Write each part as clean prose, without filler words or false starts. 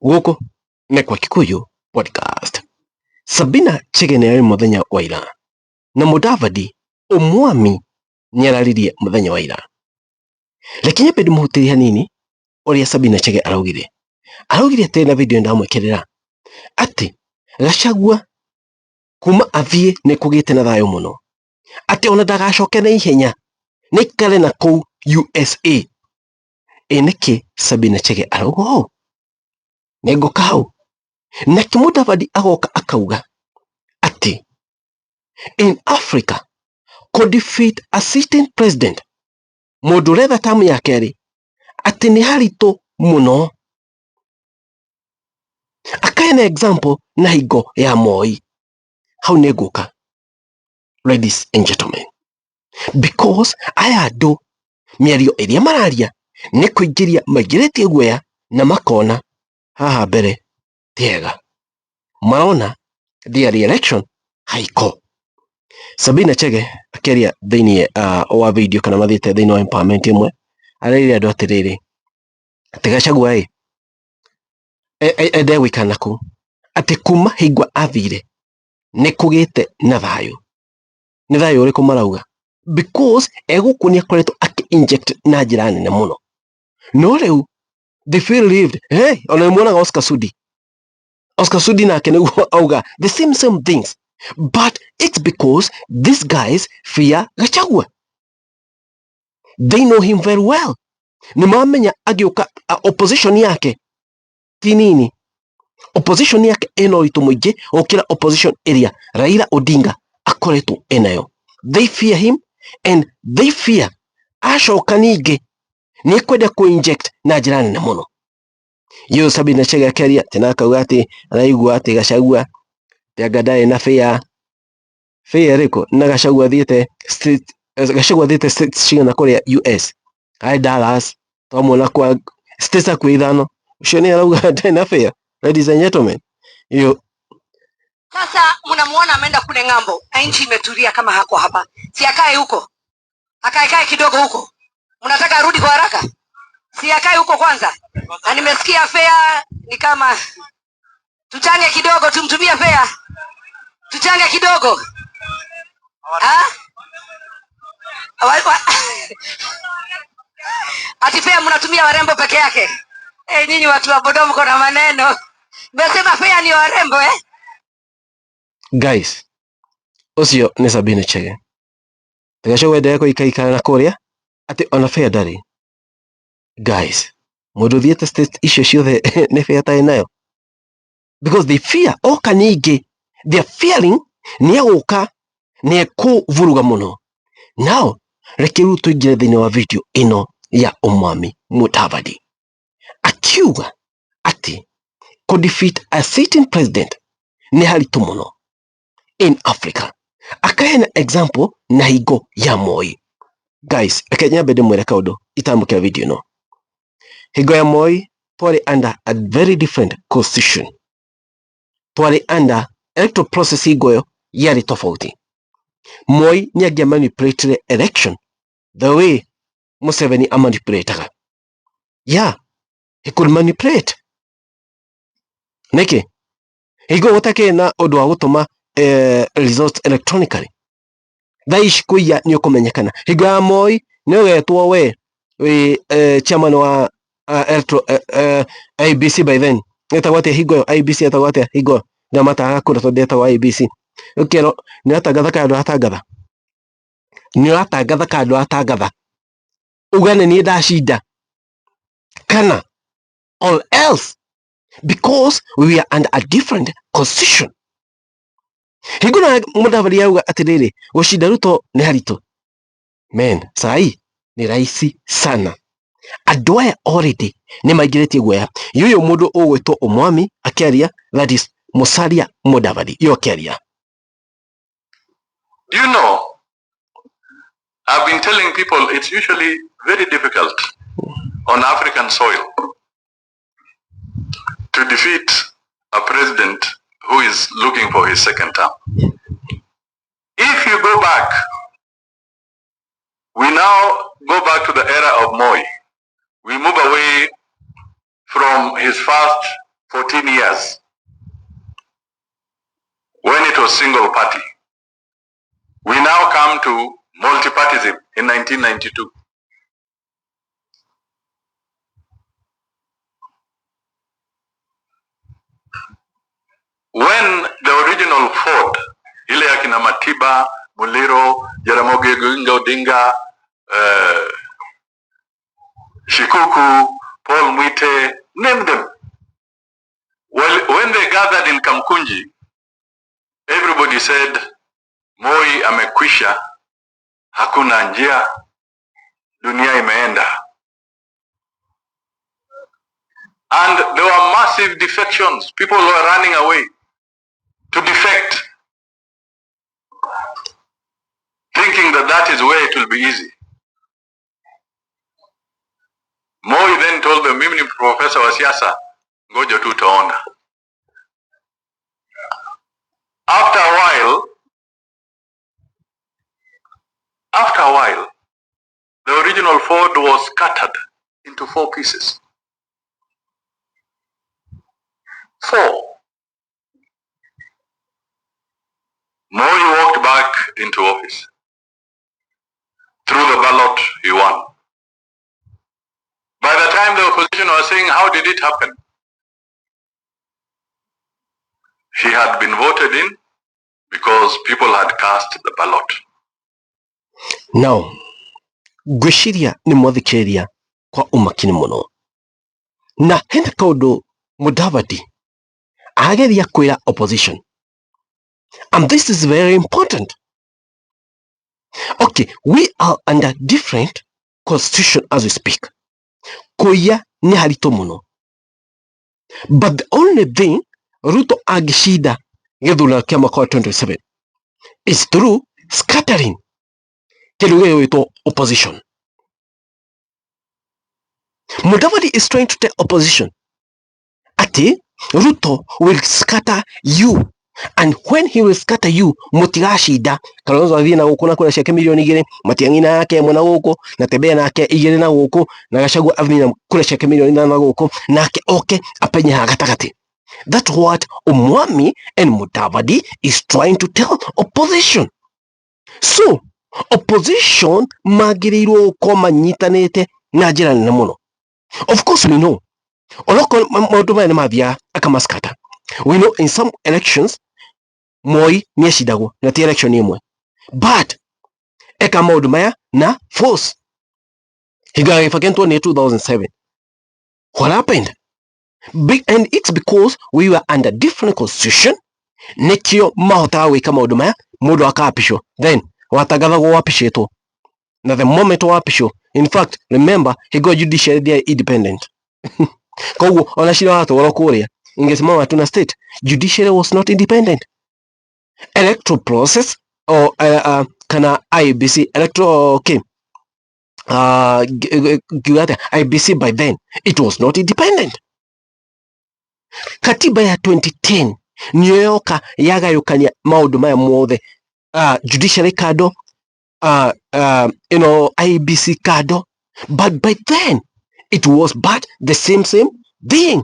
Gũkũ nĩ kwa Kikuyu Podcast. Sabina Chege nĩ arĩ mũthenya wa ira na Mudavadi Umwami nĩ araririe mũthenya wa ira. Reke nyambe ndĩmũhutĩrie hanini ũrĩa Sabina Chege araugire. Araugire atĩ na video ndamwĩkĩrĩra atĩ Gachagua kuma athiĩ nĩ kũgĩte na thayũ mũno, atĩ ona ndagacoke na ihenya nĩ aikare na kũu USA. Ĩ nĩkĩ Sabina Chege arauga ũũ? Nĩ ngũka hau. Nake Mudavadi agoka akauga atĩ in Africa could defeat a sitting president, mũndũ ũretha tamu ya kerĩ, atĩ nĩ haritũ mũno. Akaheana example na hingo ya Moi. Hau nĩ ngũka, ladies and gentlemen, because aya andũ mĩario ĩrĩa mararia nĩ kũingĩria maingĩrĩtie guoya na makona haha mbere ti hega, marona their re-election haiko. Sabina Chege akĩaria thĩinĩ wa video kana mathiĩte thĩinĩ wa empowerment ĩmwe, arerire andũ atĩrĩrĩ, atĩ Gachagua ĩ ende gũikara na kũu, atĩ kuma hingo athire nĩ kũgĩte na thayũ. Nĩ thayũ ũrĩkũ marauga? Because egũkũ nĩ akoretwo akĩ inject na njĩra nene mũno, no rĩu they feel relieved. Hey, ona nĩ muonaga Oscar Sudi, Oscar Sudi nake nĩguo auga the same same things, but it's because these guys fear Gachagua. They know him very well. Nĩ mamenya agĩũka opposition yake ti nini, opposition yake ĩna ũritũ mũingĩ gũkĩra opposition ĩrĩa Raila Odinga akoretwo enayo. They fear him and they fear acoka ningĩ nĩ ekwenda kũ-inject na njĩra nene mũno. Yo Sabina Chege akĩaria tena akauga atĩ araigua atĩ Gachagua atĩ anga ndarĩ na fair fair ĩrĩkũ, na Gachagua athiĩte state, Gachagua athiĩte states cigana kũrĩa US, arĩ Dallas, twamuona kwa states hakuhĩ ithano, ũcio nĩ arauga ndarĩ na fair. Ladies and gentlemen, yo. Sasa mnamuona ameenda kule ng'ambo na nchi imetulia kama hako hapa, si akae huko, akaekae kidogo huko. Mnataka arudi kwa haraka? Si akae huko kwanza. Na nimesikia fare ni kama tuchange kidogo, tumtumie fare, tuchange kidogo ha? Ati fare mnatumia warembo peke yake? Eh, nyinyi watu wa boda mko na maneno. Nimesema fare ni warembo, eh? Guys, ũcio nĩ Sabina Chege. Gachagua endelee kũikaikara na kũrĩa atĩ ona fair ndarĩ. Guys, mũndũ ũthiĩte state icio ciothe nĩ fair atarĩ nayo, because they fear oka ningĩ, they are fearing nĩ egũka nĩ ekũvuruga mũno. Now reke rĩu tũingĩre thĩinĩ wa video ĩno ya Umwami Mudavadi akiuga atĩ kũ defeat a sitting president nĩ haritũ mũno in Africa, akaheana example na hingo ya Moi. Guys, reke nyambe ndĩmwĩre kaũndũ itamũkĩra video ĩno. Hingo ya Moi twarĩ under a very different constitution, twarĩ under electoral process, hingo ĩyo yarĩ tofauti. Moi nĩ angĩa manipulate election the way Museveni amanipulataga. Yeah, he could manipulate. Nĩkĩ hingo gũtakĩrĩ na ũndũ wa gũtũma results electronically? Thaa ici kũiya nĩ ũkũmenyekana. Hingo ya Moi nĩ ũgetwo we wĩ chairman wa IEBC by then ĩtagwo atĩa hingo ĩyo? IEBC ĩtagwo atĩa hingo ĩyo? Ndĩramataga kũra tondũ ĩtagwo IEBC. Ũkerwo nĩ ũratangatha kana ndũratangatha, nĩ ũratangatha kana ndũratangatha, uga nĩ niĩ ndacinda kana or else, because we are under a different constitution. Hingo na Mudavadi auga atĩrĩrĩ, gũcinda Ruto nĩ haritũ, men sai ni rahisi sana. Andũ aya already nĩ maingĩrĩtie guoya. Yũyũ mũndũ ũgwĩtwo Umwami akĩaria, that is Musalia Mudavadi yo akĩaria. Do you know, I've been telling people it's usually very difficult on African soil to defeat a president who is looking for his second term. If you go back, we now go back to the era of Moi. We move away from his first 14 years when it was single party. We now come to multipartyism in 1992. When the original Ford, ile ya kina Matiba, Muliro, Jaramogi Oginga Odinga, Shikuku, Paul Mwite, name them. Well, when they gathered in Kamkunji, everybody said, Moi amekwisha, hakuna njia, dunia imeenda. And there were massive defections. People were running away to defect, thinking that that is where it will be easy. Moi then told them, mimi ni professor wa siasa, ngoja tu utaona. After a while, after a while, the original Ford was scattered into 4 pieces. 4. Moi walked back into office. Through the ballot, he won. By the time the opposition was saying, how did it happen? He had been voted in because people had cast the ballot. Now, ngwĩciria nĩ mwathikĩrĩria kwa umakini mũno. Na hena kaũndũ Mudavadi ageria kwĩra opposition. And this is very important. Okay, we are under different constitution as we speak. Kũiya nĩ haritũ mũno. But the only thing Ruto angĩcinda gĩthurano kĩa mwaka wa 2027 is through scattering kĩndũ gĩgwĩtwo opposition. Mudavadi is trying to tell opposition atĩ Ruto will scatter you, and when he will scatter you mũtigacinda. Kalonzo athiĩ na gũkũ na kura ciake milioni igĩrĩ, Matiang'i na yake ĩmwe na gũkũ, na Tembea nake igĩrĩ na gũkũ, na Gachagua athiĩ na kura ciake milioni ithano na gũkũ, nake oke apenye haha gatagatĩ. That's what Omwami and Mudavadi is trying to tell opposition. So opposition magĩrĩirwo gũkorwo manyitanĩte na njĩra nene mũno. Of course we know onokorwo maũndũ maya nĩ mathiaga akamaskata. We know in some elections Moi nĩacindagwo na ti election ĩmwe, but eka maũndũ maya na force. Hingo ya Kibaki nĩ 2007, what happened? And it's because we were under different constitution, nikio mahotaga gwĩka maũndũ maya, mũndũ akaapishwo, then watangathagwo wapishĩtwo, na the moment wapishwo, in fact remember hingo judiciary ndĩarĩ independent. Koguo ona cira watwarwo kũrĩa ingesimama tu na state, judiciary was not independent. Electoral process or kana IEBC electoral, okay, ngiuga atĩa, IEBC by then it was not independent. Katiba ya 2010 niyo yoka yagayũkania maũndũ maya mothe, judiciary kando, you know, IEBC kando, but by then it was but the same thing.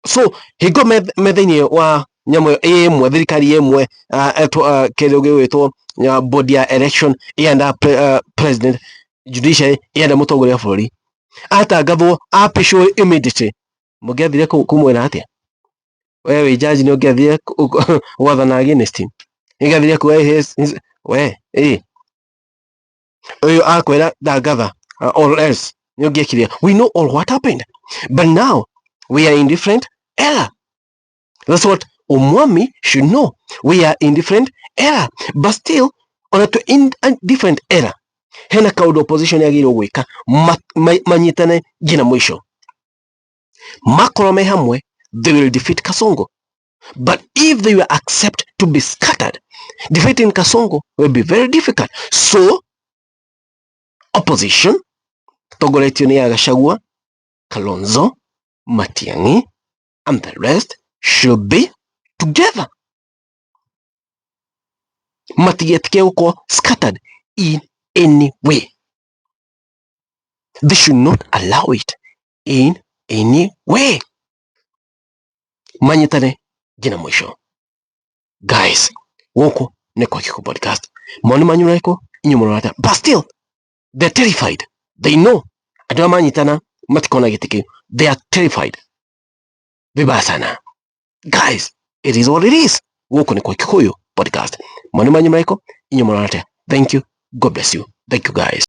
So hingo me thĩinĩ wa nyamũ ĩyo ĩmwe, thirikari ĩmwe, kĩndũ gĩgwĩtwo board ya election ĩenda president, judiciary ĩenda mũtongoria wa bũrũri, atangathwo apishwo immediately, mũngĩathire kũmwĩra atĩa? We wĩ judge nĩ ũngĩathire gwathana against him? Nĩũngĩathire kuga we ĩ ũyũ akwĩra tangatha or else nĩ ũngĩekire. We know all what happened, but now we are in different era. That's what Omwami should know. We are in different era, but still on a in a different era, hena kaũndũ opposition yagĩrĩirwo gwĩka manyitane nginya mũico. Makorwo me hamwe, they will defeat Kasongo. But if they will accept to be scattered, defeating Kasongo will be very difficult. So opposition tongoretio nĩ Gachagua, Kalonzo, Matiang'i and the rest should be together. Matigetĩkie gũkorwo scattered in any way. They should not allow it in Any way manyitane nginya mũico. Guys, gũkũ nĩ kwa Gĩkũ Podcast. Mawoni manyu marĩkũ inyuĩ mũrona? But still they're terrified. They know andũ arĩa manyitana matikona gĩtĩ kĩu. They are terrified vibaya sana. Guys, it is what it is. Gũkũ nĩ kwa Gĩkũyũ Podcast. Mawoni manyu marĩkũ inyuĩ mũrona atĩa? Thank you. God bless you. Thank you, guys.